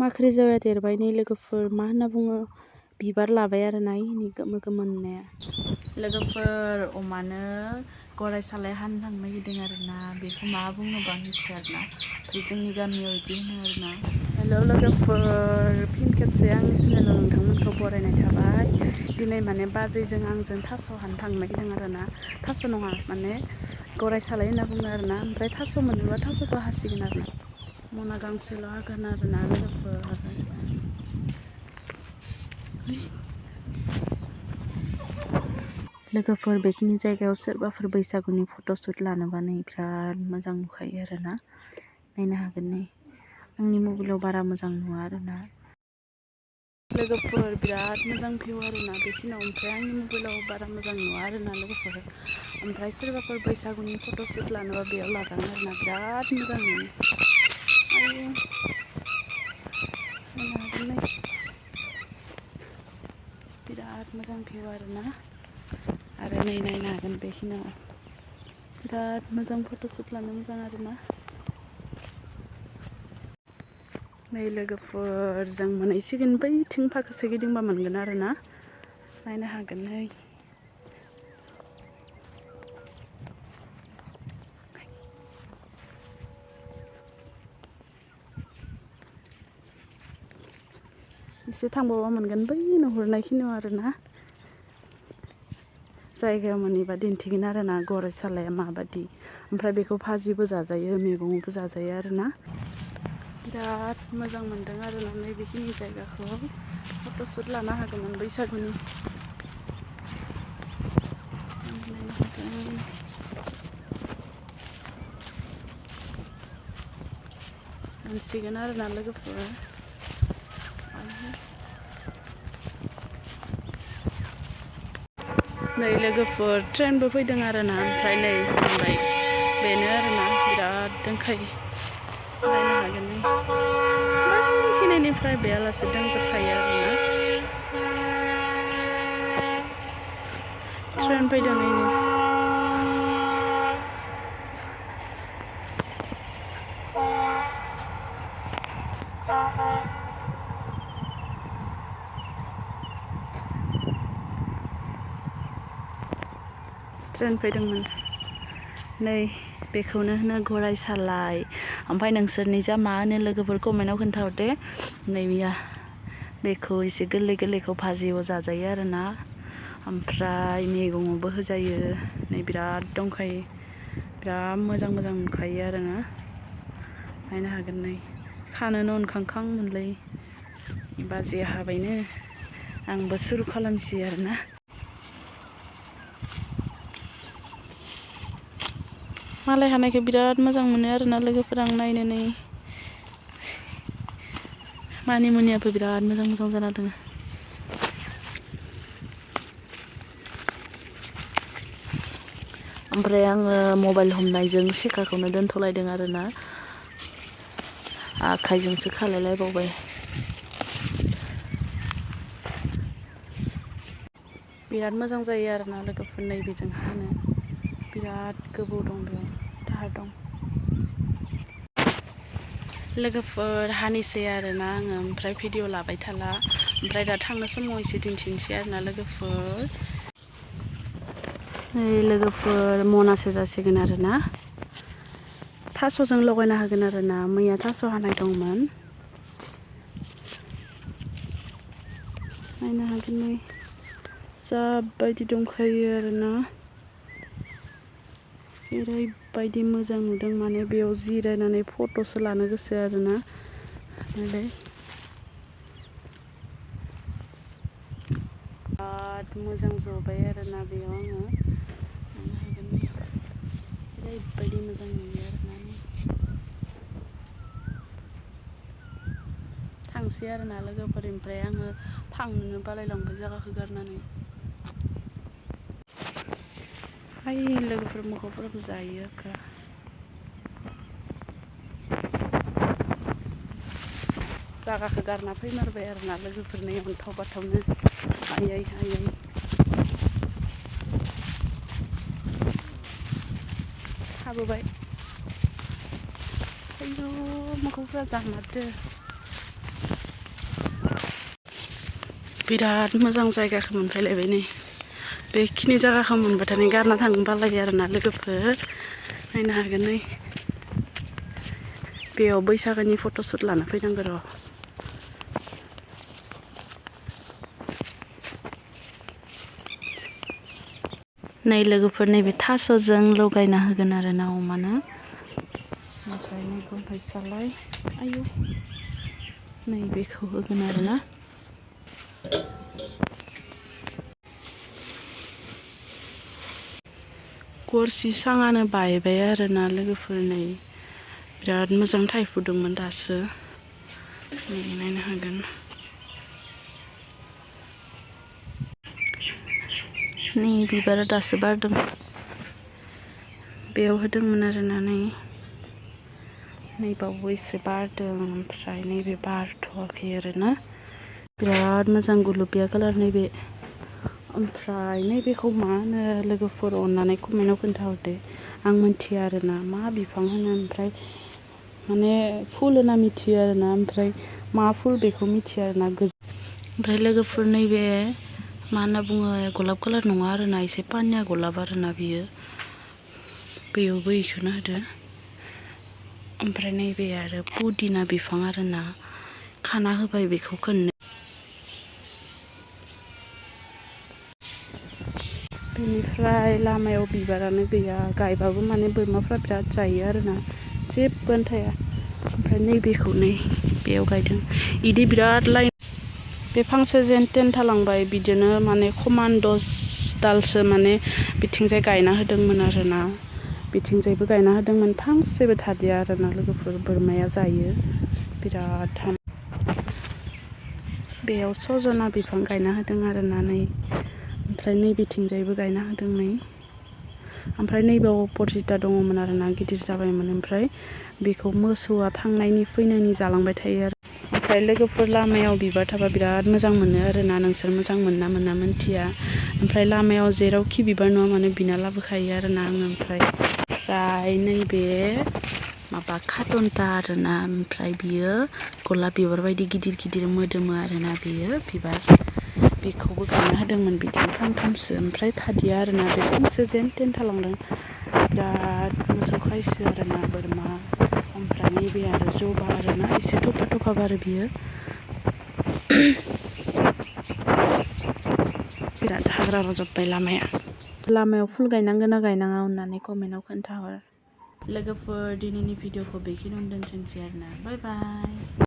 माख्रि जाया देरबाय नै लोगोफोर मा होनना बुङो बिबार लाबाय आरो ना इनि गोमो गोमो नुनाया। लोगोफोर अमानो गराय सालाय हानो थांनो नागिरदों आरो ना बेखौ मा बुङोबा मिथिया आरो ना जोंनि गामियाव बिदि होनो आरो ना। हेल' लोगोफोर फिन खेबसे आंनि चेनेलाव नोंथांमोनखौ बरायनाय थाबाय। दिनै माने बाजैजों आंजों थास' हानो थांनो नागिरदों आरो ना थास' नङा माने गराय सालाय होनना बुङो आरो ना ओमफ्राय थास' मोनोबा थास'खौ हासिगोन आरो ना मना गांसेल' हागोन आरो ना लोगोफोर। लोगोफोर बेखिनि जायगायाव सोरबाफोर बैसागुनि फट'शुट लानोबा नै बिराद मोजां नुखायो आरो ना नायनो हागोन नै आंनि मबाइलाव बारा मोजां नुवा आरो ना लोगोफोर बिराद मोजां भिउ आरो ना बेखिनियाव ओमफ्राय आंनि मबाइलाव बारा मोजां नुवा आरो ना लोगोफोर। ओमफ्राय सोरबाफोर बैसागुनि फट'शुट लानोबा बेयाव लाजागोन आरो ना बिराद मोजां नुयो। आयौ नायनो हागोन नै बिराद मोजां भिउ आरो ना आरो नै नायनो हागोन बेखिनियाव बिराद मोजां फट'शुट लानो मोजां आरो ना। नै लोगोफोर जों मोनहैसिगोन बैथिं फाखोसे गिदिंबा मोनगोन आरो ना नायनो हागोन नै एसे थांबावबा मोनगोन बै नुहुरनायखिनियाव आरो ना जायगायाव मोनहैबा दिन्थिगोन आरो ना गराय सालाया माबादि ओमफ्राय बेखौ भाजिबो जाजायो मैगंबो जाजायो आरो ना बिराद मोजां मोनदों आरो ना नैबेखिनि जायगाखौ फट'शुट लानो हागौमोन बैसागुनि मोनसिगोन आरो ना लोगोफोर। नै लोगोफोर ट्रेनबो फैदों आरो ना ओमफ्राय नै थांबाय बेनो आरो ना बिराद दंखायो नायनो हागोन नै बैखिनिनिफ्राय बेयालासे दंजोबखायो आरो ना ट्रेन फैदों नै ट्रेन फैदोंमोन नै बेखौनो होनो गराय सालाय। ओमफ्राय नोंसोरनि जा मा होनो लोगोफोर कमेन्टआव खोन्थाहरदे नै बिया बेखौ एसे गोरलै गोरलैखौ भाजिबो जाजायो आरो ना ओमफ्राय मैगङावबो होजायो नै बिराद दंखायो बिराद मोजां मोजां नुखायो आरो ना नायनो हागोन नै खानोनो अनखांखां मोनलै बाजैया हाबायनो आंबो सुरु खालामसै आरो ना। मालाय हानायखौ बिराद मोजां मोनो आरो ना लोगोफोर आं नायनो नै मानि मुनियाबो बिराद मोजां मोजां जाना दङ। ओमफ्राय आङो मबाइल हमनायजों सेखाखौनो दोनथ'लायदों आरो ना आखाइजोंसो खालायलायबावबाय। बिराद मोजां जायो आरो ना लोगोफोर नैबेजों हानो बिराद गोबौ दं बेयाव दाहार दं। लोगोफोर हानिसै आरो ना आङो ओमफ्राय भिडिअ लाबाय थाला ओमफ्राय दा थांनो समाव एसे दिन्थिनोसै आरो ना लोगोफोर। नै लोगोफोर मनासे जासिगोन आरो ना थास'जों लगायना होगोन आरो ना मैया थास' हानाय दंमोन नायनो हागोन नै जाबायदि दंखायो आरो ना ओरैबायदि मोजां नुदों माने बेयाव जिरायनानै फट'सो लानो गोसो आरो ना नायलाय बिराद मोजां जबाय आरो ना बेयाव आङो नायनो हागोन नै ओरैबायदि मोजां नुयो आरो ना थांसै आरो ना लोगोफोर ओमफ्राय आङो थांनो बालायलांबाय जायगाखौ गारनानै। हाय लोगोफोर मोसौफोराबो जायो आखा जागाखौ गारना फैमारबाय आरो ना लोगोफोरनि अन्थाव बाथावनो आयै आयै हाबोबाय आयु मोसौफोरा जामारदो बिराद मोजां जायगाखौ मोनफैलायबाय नै बेखिनि जायगाखौ मोनबाथाय गारना थांनो बालायो आरोना लोगोफोर नायनो हागोन नै बेयाव बैसागोनि फट'शुट लाना फैनांगौ र' नै लोगोफोर नैबे थास'जों लगायना होगोन आरोना अमानो ओमफ्राय नै गंफायसालाय आयु नैबेखौ होगोन आरोना गरसि सांआनो बायबाय आरोना लोगोफोर नै बिराद मोजां थायफुदोंमोन दासो नै नायनो हागोन नै बिबारा दासो बारदों बेयाव होदोंमोन आरोना नै बावैसो बारदों ओमफ्राय नैबे बारथ'वाखै आरोना बिराद मोजां गुलुबिया कालार नैबे ओमफ्राय नैबेखौ मा होनो लोगोफोर अननानै कमेन्टआव खोन्थाहरदो आं मिथिया आरोना मा बिफां होनो ओमफ्राय माने फुल होना मिथियो आरोना ओमफ्राय मा फुल बेखौ मिथिया आरोना ओमफ्राय लोगोफोर नैबे मा होनना बुङो गलाब कालार नङा आरोना एसे पानिया गलाब आरोना बियो बेयावबो बेखौनो होदो ओमफ्राय नैबे आरो पुदिना बिफां आरोना खाना होबाय बेखौ खननै बेनिफ्राय लामायाव बिबारानो गैया गायबाबो माने बोरमाफ्रा बिराद जायो आरोना जेबोआनो थाया ओमफ्राय नैबेखौ नै बेयाव गायदों इदि बिराद लाइन बे फांसे जेन टेन थालांबाय बिदिनो माने खमान 10 दालसो माने बिथिंजाय गायना होदोंमोन आरोना बिथिंजायबो गायना होदोंमोन फांसेबो थादिया आरोना लोगोफोर बोरमाया जायो बिराद बेयाव सजना बिफां गायना होदों आरोना नै ओमफ्राय नै बिथिंजायबो गायना होदों नै ओमफ्राय नैबेयाव अपरजिता दङमोन आरोना गिदिर जाबायमोन ओमफ्राय बेखौ मोसौआ थांनायनि फैनायनि जालांबाय थायो आरो ओमफ्राय लोगोफोर लामायाव बिबार थाबा बिराद मोजां मोनो आरोना नोंसोर मोजां मोनना मोना मिन्थिया ओमफ्राय लामायाव जेरावखि बिबार नुवा मानो बिना लाबोखायो आरोना आङो ओमफ्राय नैबे माबा खाटन्टा आरोना ओमफ्राय बियो गलाब बिबार बायदि गिदिर गिदिर मोदोमो आरोना बियो बिबार बेखौबो गायना होदोंमोन बिदिनो फांथामसो ओमफ्राय थादिया आरोना बे फांसे जेन टेन थालांदों बिराद मोसौ खायसो आरोना बोरमा ओमफ्राय नैबे आरो जबा आरोना एसे थफा थफा बारो बियो बिराद हाग्रा रज'बाय लामायाव फुल गायनांगोन ना गायनाङा होननानै कमेन्टआव खोन्थाहर लोगोफोर दिनैनि भिडिअखौ बेखिनियावनो दोनथ'नोसै आरोना बाय बाय